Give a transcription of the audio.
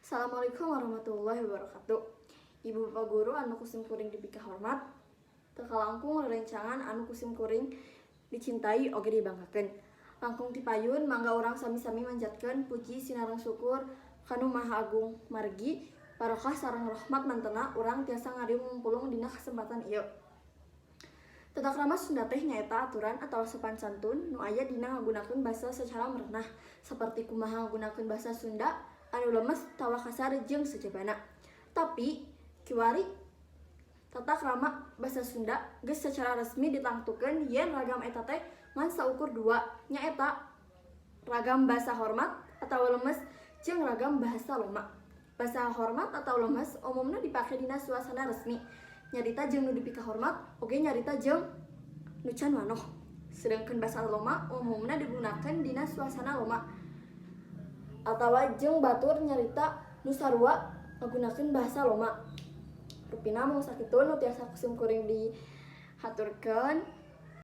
Assalamualaikum warahmatullahi wabarakatuh. Ibu bapak guru anu ku sim kuring dipikahormat, teu kalangkung rerencangan anu ku sim kuring dicintai oge dibanggakeun. Langkung ti payun, mangga urang sami-sami manjatkeun puji sinareng syukur kanu Maha Agung, margi barokah sareng rahmat mantena urang tiasa ngariung ngumpulung dina kasempatan ieu. Tata krama Sunda teh nyaeta aturan atawa sopan santun nu aya dina ngagunakeun basa secara merenah, saperti kumaha ngagunakeun basa Sunda anu lemes tawa kasar jeung sajabana. Tapi kiwari tata krama basa Sunda geus secara resmi ditangtukeun yen ragam eta teh ngan saukur dua, nyaeta ragam bahasa hormat atau lemes jeung ragam bahasa loma. Bahasa hormat atau lemes umumna dipake dina suasana resmi, nyarita jeung nu dipikahormat oge nyarita jeung nu can wanoh. Sedangkan bahasa loma umumna digunakeun dina suasana loma atawa jeung batur nyarita nu sarua ngagunakeun bahasa loma. Rupina mung sakitu nu tiasa ku sim kuring dihaturkeun.